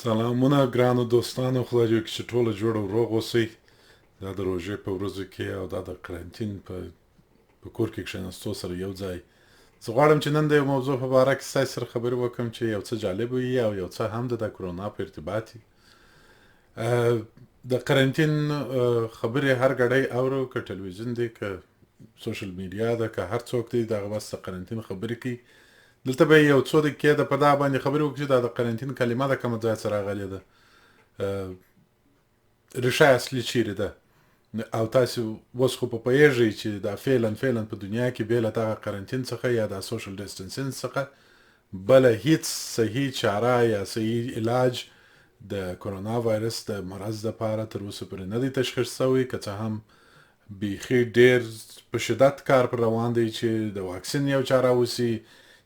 سلامونه ګرانو دوستانو، خدای دې وکړي چې ټوله جوړ او روغ اوسئ. دا د روژې په ورځو کې او دا د قرنطین په کور کې کښېناستو سره یو ځای زه غواړم چې نن د یو موضوع په باره کې ستاسو سره خبرې وکړم چې یو څه جالب وي او یو څه هم د کرونا په ارتباط وي. د قرنطین خبرې هر ګړی اورو، که ټلویزیون دی، که سوشل میډیا ده، که هر څوک دی، دغه بس د قرنطین خبرې کوي. دلته به یو څو دقیقې د په دا باندې خبرې وکړو چې دا د قرنطین کلمه د کومه ځای څخه راغلې ده، ریښه اصلي چیرې ده، او تاسو اوس خو په پوهېږئ چې دا فعلا په دنیا کې بې له دغه قرنطین څخه یا دا سوشل ډیسټنسینګ څخه بله هیڅ صحیح چاره یا صحیح علاج د کرونا وایرس د مرض دپاره تر اوسه پورې نه دی تشخیص شوی. که څه هم بیخي ډېر په شدت کار پر روان دی چې د واکسین یو چاره وسي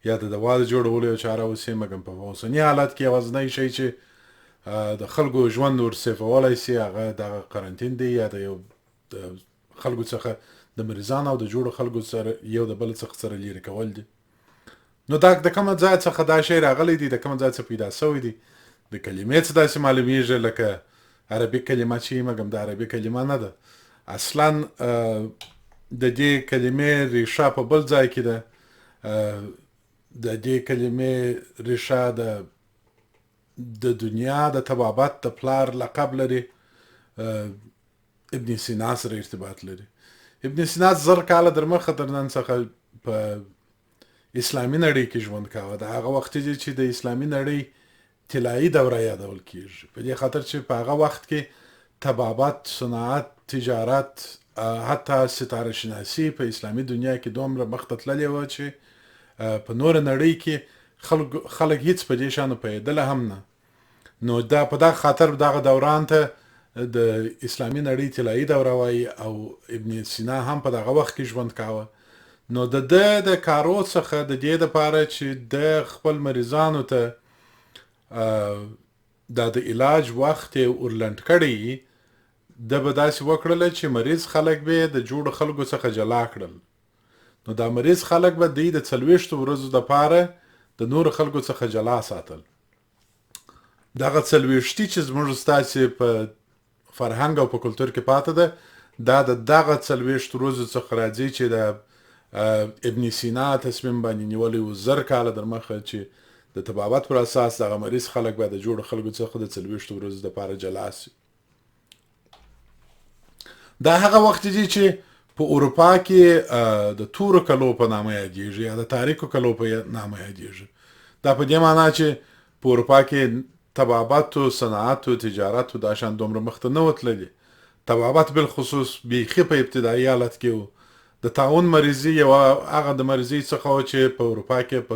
یا د دوا د جوړولو یو چاره وسي، مګر په اوسني حالت کې یوازنی شی چې د خلکو ژوند ور سیفولی سي هغه دغه قرنطین دی، یا د یو د خلکو څخه د مریضانو او د جوړو خلکو سره یو د بل څخه سره لیرې کول دي. نو دا د کومه ځای څخه دا شی راغلی دی، د کومه ځای څخه پیدا شوی دی، د کلمې څه داسې معلومیږي لکه عربي کلمه چې، مګر د عربي کلمه نه ده. اصلا د دې کلمې ریښه په بل ځای کې ده. د دې کلمې ریښه د دنیا د طبابت د پلار لقب لري، ابن سینا سره ارتباط لري. ابن سینا 1000 کاله در مخه تر نن څخه په اسلامي نړۍ کې ژوند کاوه. د هغه وخت دی چې د اسلامي نړۍ طلایي دوره یادول کیږي، په دې خاطر چې په هغه وخت کې طبابت، صنعت، تجارت، حتی ستاره شناسي په اسلامي دنیا کې دومره مخته تللې وه چې په نوره نړۍ کې خلک هیڅ په دې شانو پوهېدله هم نه. نو دا په دغه خاطر دغه دوران ته د اسلامي نړۍ طلایي دوره وایي، او ابن سینا هم په دغه وخت کې ژوند کاوه. نو د ده د کارو څخه د دې دپاره چې د خپل مریضانو ته دا د علاج وخت یې ورلنډ کړی، ده به داسې وکړله چې مریض خلک به یې د جوړو خلکو څخه جلا کړل. نو دا مریض خلک به دوی د 40 ورځو دپاره د نورو خلکو څخه جلا ساتل. دغه 40 چې زموږ ستاسې په فرهنګ او په کلتور کې پاته ده، دا د دغه 40 ورځو څخه راځي چې د ابن سینا تصمیم باندې نیولی و 1000 کاله در مخه چې د طبابت پر اساس دغه مریض خلک به د جوړو خلکو څخه د 40 ورځو دپاره جلا سي. دا هغه وخت دی چې په اروپا کې د تورو کلو په نامه یادېږي یا د تاریکو کلو په نامه یادېږي. دا په دې معنا چې په اروپا کې طبابت و صنعت و تجارت و دا شان دومره مخته نه و تللي. طبابت بالخصوص بیخي په ابتدایي حالت کې و. د طاعون مریضي یوه هغه د مریضي څخه وه چې په اروپا کې په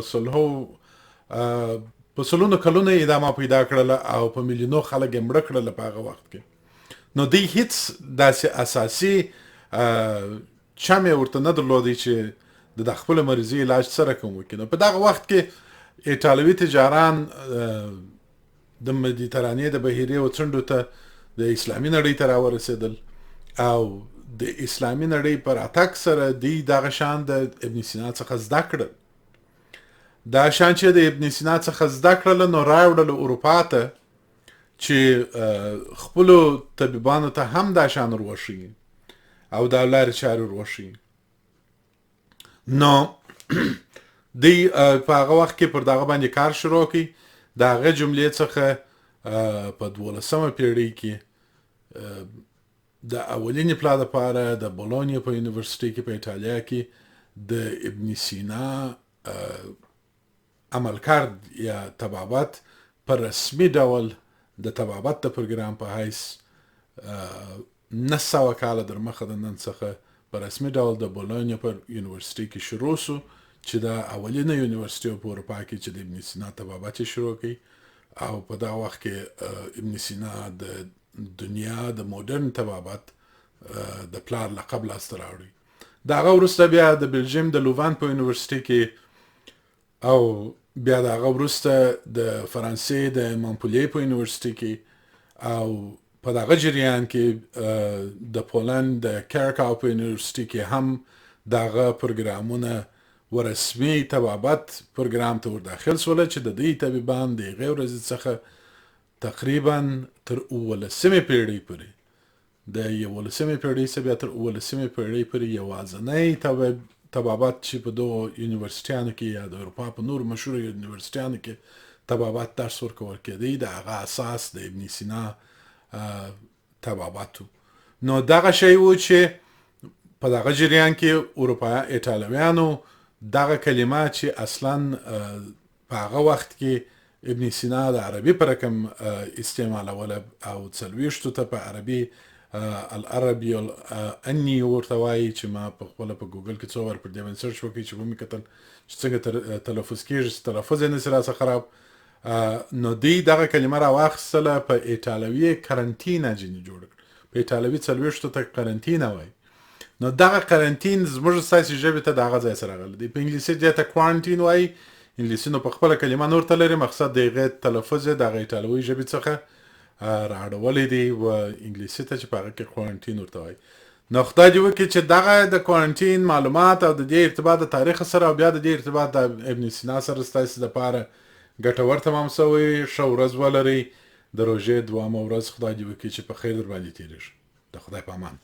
سلونو کلونو یې ادامه پیدا کړله او په میلیونو خلک یې مړه کړله په هغه وخت کې. نو دوی هیڅ داسې اساسي چم یې ورته نه درلودی چې د خپل مریضي علاج څه رقم وکړي. نو په دغه وخت کې ایټالوي تجاران د مدیترانې د بحیرې و څنډو ته د اسلامي نړۍ ته راورسېدل، او د اسلامي نړۍ پر اتک سره دوی دغه شان د ابن سینا څخه زده کړل. دا شان چې د ابن سینا څخه زده کړل، نو راوړل اروپا ته چې خپلو طبیبانو ته هم دا شان ور وښیي او دا لارې چارې ور وښیي. نو دوی په هغه وخت کې پر دغه باندې کار شروع کړي. د هغه جملې څخه په 12مه پیړۍ کې د اولینې پلا دپاره د بولونیا په یونیورسټۍ کې په ایټالیا کې د ابن سینا عملکرد یا طبابت په رسمي ډول د طبابت د پروګرام په حیث 900 کاله در مخه د نن څخه په رسمي ډول د بولونیا په یونیورسټۍ کې شروع سو، چې دا اولینه یونیورسټي په اروپا کې چې د ابن سینا طبابت یې شروع کړي. او په دغه وخت کې ابن سینا د دنیا د مډرن طبابت د پلار لقب لاسته راوړي. د هغه وروسته بیا د بلجیم د لووان په یونیورسټي کې، او بیا د هغه وروسته د فرانسې د مونپلیه په یونیورسټي کې، او په دغه جریان کې د پولند د کرکاو په یونیورسټي کې هم دغه پروګرامونه و رسمي طبابت پروګرام ته ور داخل سول چې د دې طبیبان د هغې ورځې څخه تقریبا تر 17مې پیړۍ پورې، د 11مې پیړۍ څخه بیا تر 17مې پیړۍ پورې یوازنی طبابت چې په دغو یونیورسټیانو کې یا د اروپا په نورو مشهورو یونیورسټیانو کې طبابت درس ورکول کېدی، د هغه اساس د ابن سینا طبابت و. نو دغه شی و چې په دغه جریان کې اروپا ایټالویانو دغه کلمه چې اصلا په هغه وخت کې ابن سینا د عربي په رقم استعمالوله او 40 ته په عربي العربي الانی ورته وایي، چې ما په خپله په ګوګل کې څو وار پر دې باندې search وکړ چې ومې کتل چې څنګه تلفظ کېږي، چې تلفظ یې نشي راڅخه خراب. نو دوی دغه کلمه راواخیستله، په ایټالوي قرنطینه ځینې جوړ کړ، په ایټالوي 40 ته قرنطینه وایي. نو دغه قرنطین زموږ ستاسې ژبې ته د هغه ځای سره راغلی دی. په انګلیسي دې ته quarantine وایي، انګلیسي نو په خپله کلمه نور ته لري، مقصد د هغې تلفظ یې د هغه ایټالوي ژبې څخه رااړولی دی و انګلیسي ته چې په هغه کې quarantine ورته وایي. نو خدای دې وکړي چې دغه د quarantine معلومات او د دې ارتباط د تاریخ سره او بیا د دې ارتباط د ابن سینا سره ستاسې دپاره ګټور تمام شوی. ښه ورځ ولرئ. د روژې دوامه ورځ خدای دې وکړي چې په خیر در باندې تېرېږي. د خدای په امان.